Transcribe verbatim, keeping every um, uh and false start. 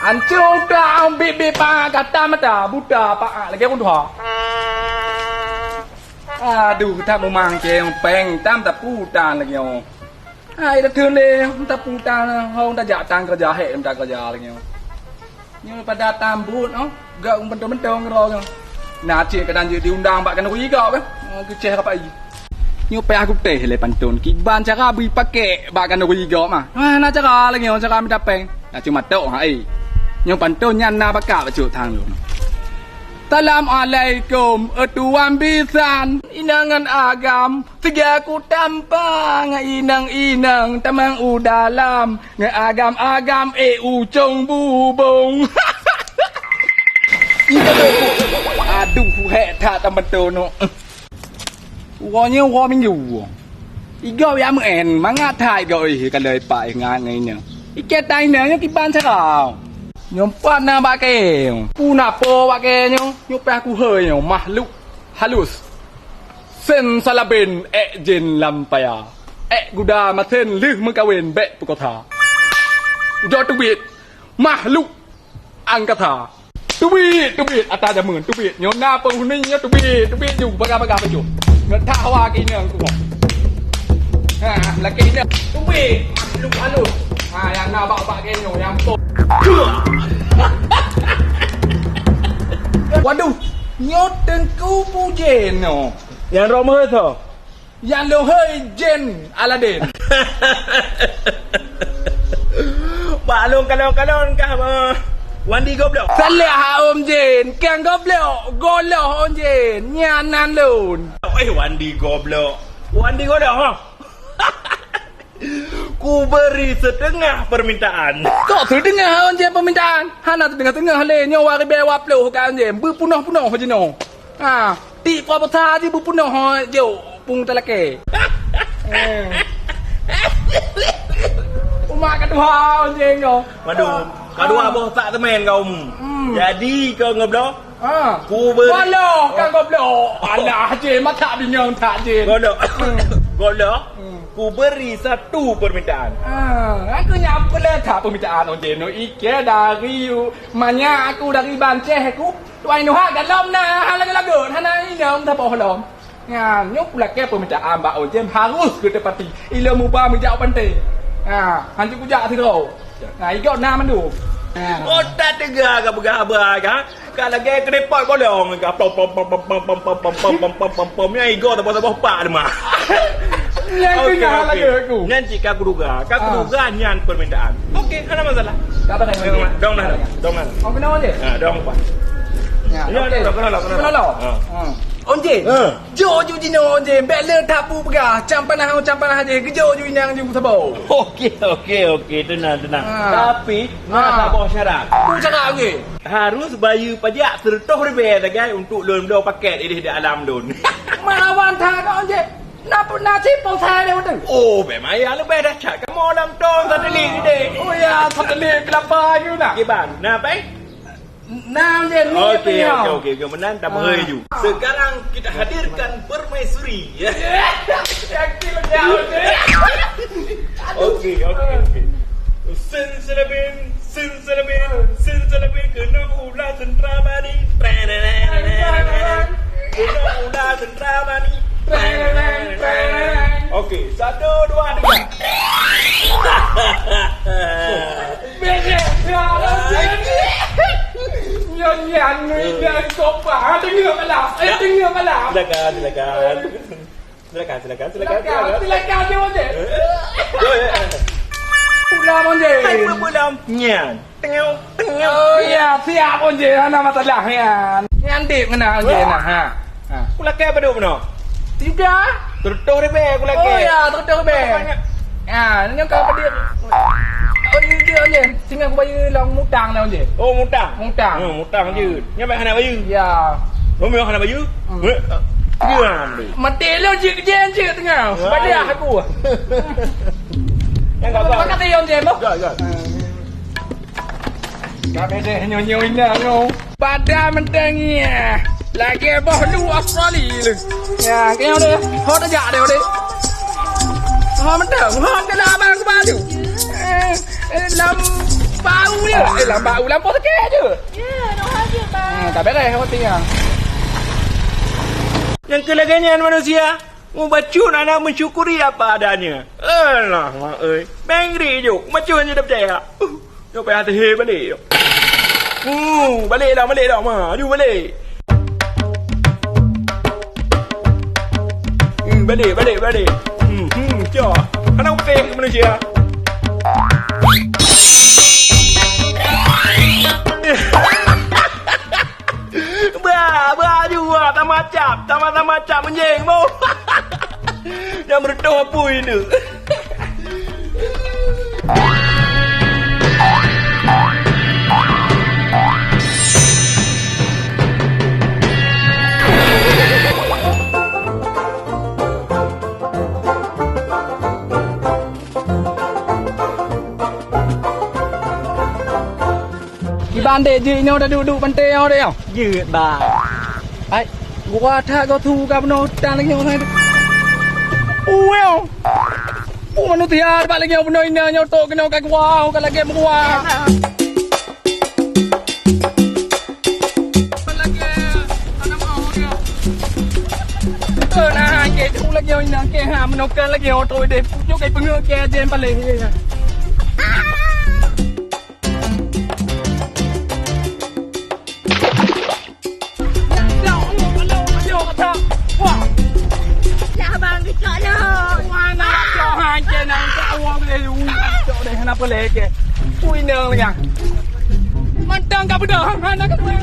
Ancung utak bit-bit paak gata mata buta paak lagèe ureueng tuha. Aduh, that mumang keu péng tam tapu tan lagèe nyoe. Hai dah teun lé tapu tan hong tajak tan keureuja hék tan keureuja lagèe nyoe. Nyoe pada tambot oh, gak meuntong-meuntong ngeroe nyoe. Na cit kadang jeuet diundang bak khanuri gop kan. Oh, keuceh rapai. Nyoe payah kutéh lé pantôn. Kiban cara bri pakèk bak khanuri gop mah. Wah, na cara lagèe nyoe cara mita péng. Na cuma tok hai. Nyoe pantôn nyan na bakat bacut thang lôn. Assalamualaikum, eh, tuan bisan, inong ngon agam. Tiga ku tampa ngon inong-inong tamong u dalam. Ngon agam-agam, eh, ucong bubong. Aduh, hék that tamong tono. Uroe nyoe uroe minggu. Igop ya meu'en, mangat that igop ih, kalau ipak ih ngat ngon inong. Ikei tan inong nyoe kiban cara. Nyoe pat na bak kèe. Pue na po bak kèe nyoe, nyoe payah kuhôi nyoe, makhluk halus. Sen salabin ék jén lam paya. Ék guda masen lheueh meukawen bèk peukosa. Ujoe teubiet makhluk angkasa. Teubiet, teubiet ata jameun, teubiet. Nyoe na penghuni nyoe teubiet, teubiet ju bagah-bagah bacut. Nyoe that hawa keu inong ku. Ha, lakèe inong. Teubiet makhluk halus. Ha, nyang na bak-bak kèe nyoe, nyang po. Waduh, nyoe Teungku Pujen nyoe. Nyang roh meuheuh soe? Nyang lôn hôi jén Aladin. Bak lôn kalon-kalon kah, eh, Wandi goblok. Salah ha Om Jén, kang goblok, goloh Om Jén, nyan nan lôn. Eh, Wandi goblok. Wandi goblok, ha? Kuberi setengah permintaan. Kok setengah Om Jén permintaan? Hana setengah-setengah lé, nyoe dua ribèe dua ploh ka Om Jén, beupunoh-punoh jinoe. Ha, tiep proposal jih beupunoh jok pung talakèe. Eh. Umat ka tuha Om Jén nyoe. Waduh, ka dua boh tak temen kau mu. Hmm. Jadi kau ngebloh? Ha. Ku ber- Walah, kau goblok. Alah, Jén, matak bingung tak, Jén? Goblok. Hmm. Goblok. Hmm. Ku beri satu permintaan. Ah, aku nyang peuleueh that permintaan Om Jén. Ikei dari manyak aku dari Banceh aku. Tuan Nuha galom na, hana lagot-lagot, hana inong saboh lom. Nyan, nyoe kulakèe permintaan bak Om Jén harus geutepati. Ilôn muba meujak u pantai. Ha, hanjeuet kujak sidroe. Nah, igop na mandum. Ha. Otak teuga ka peugah haba ka. Ka lagèe keudepot bolong ka pom pom pom. Nyang igop saboh-saboh pak leumah. Nyan keuh nyan lagèe aku. Nyan cit ka kuduga. Ka kuduga nyan permintaan. Okey, hana masalah. Dong lah, dong lah. Okey, nama dia? Ha, dong apa? Ya, okey. Dong lah, dong lah. Ha. Onje. Ha. Jok ju jinoe Onje. Bèk le that peue peugah. Cam panah, cam panah jih. Geujok ju inong ju saboh. Okey, okey, okey. Tenang, tenang. Ha. Tapi, na saboh syarat. Peue syarat, okey? Harus bayeue pajak sireutoh ribèe sagai untuk lôn bloe pakèt idéh di alam lôn. Meuawan that, Onje. Na, na cit pulsa lé watèe. Oh, bèk maya leubeh dahsyat. Kamoe lam tong satelit idéh. Oh ya, satelit kelapa you na. Kiban, na pai? Na, Onje, ni. Okey, okey, okey. Meunan dah meuhôi ju. Sekarang kita hadirkan permaisuri. Ya. Yakin dah, Onje. Okey, okey, okey. Sen selebin, sen selebin, sen selebin keunoe ulah sentra bani. Keunoe ulah sentra bani. Okey, satu, dua, tiga. Nyoe nyan, nyoe nyan, kok bah, deungö malam. Eh, deungö malam. Silakan, silakan. Silakan, silakan, silakan, silakan. Silakan, silakan, Onje. Yo, yo. Pulang, Onje. Hai, pulang. Nyan. Tengok, tengok. Oh, ya, siap, Onje. Hana masalah, nyan. Nyan dip keunan, Onje, nah, ha. Ha. Kulakèe padum bunoe? Tiga. Sireutoh ribèe kulakèe. Oh, ya, sireutoh ribèe. Banyak. Ya, nyoe ka padum. Oh, ni dia, Onje. Singoh kubayeue lom mutang dah, Onje. Oh, mutang? Mutang. Ya, mutang je. Nyoe bèk hana bayeue. Ya. Lôn meuh hana bayeue? Hmm. Meuh, eh, diam deh. Mati lôn jeuet, jeuet, jeuet teungoh. Wah. Baliak aku. Yang kau, kau. Makasih, Onje, boh. Gak, gak. Ka bèk deh nyoe-nyoe inong nyoe. Pada mantong nyan. Lagèe boh lu Australia. Ya, kayong deh. Ho tajak deh, deh. Ho mantong. Ho keunan abang kubalu. Eh. Eh, lam bau je. Eh, lam bau, lam poh sakét je. Ya, dua hari, Bang. Hmm, tak beres roti nya. Nyang keu lagèe nyan manusia, mubacut hana mensyukuri apa adanya. Alah, mak euy. Mengri juk, bacut je dah percaya. Uh, nyoe payah tehe balik. Uh, balik dah, balik dah, ma. Aju balik. Hmm, balik, balik, balik. Hmm, hmm, cah. Hana upéh keu manusia. Bah, bah, aju, bah, tamacap, tamah-tamah cap meunjeng, boh. Nyang meureutôh apui tu. Kiban dek jeuet nyoe, taduek-duek panté nyoe dek nyoe. Jeuet, Bang. Hai, gura that goe su ka bunoe utan lagèe nyoe. Uweuh. Uh, manusia bak lagèe nyoe bunoe inan nyoe tok keunoe ka gura, ka lagèe meugura. Lagèe aneuk mawö dia. Eh, nah, ke tu lagèe nyoe inan ke ha, meunoe kan lagèe nyoe tok deh. Pucuk kai peungeuh ke jen paléh. Mantong ka beudôh, hana ka tueng.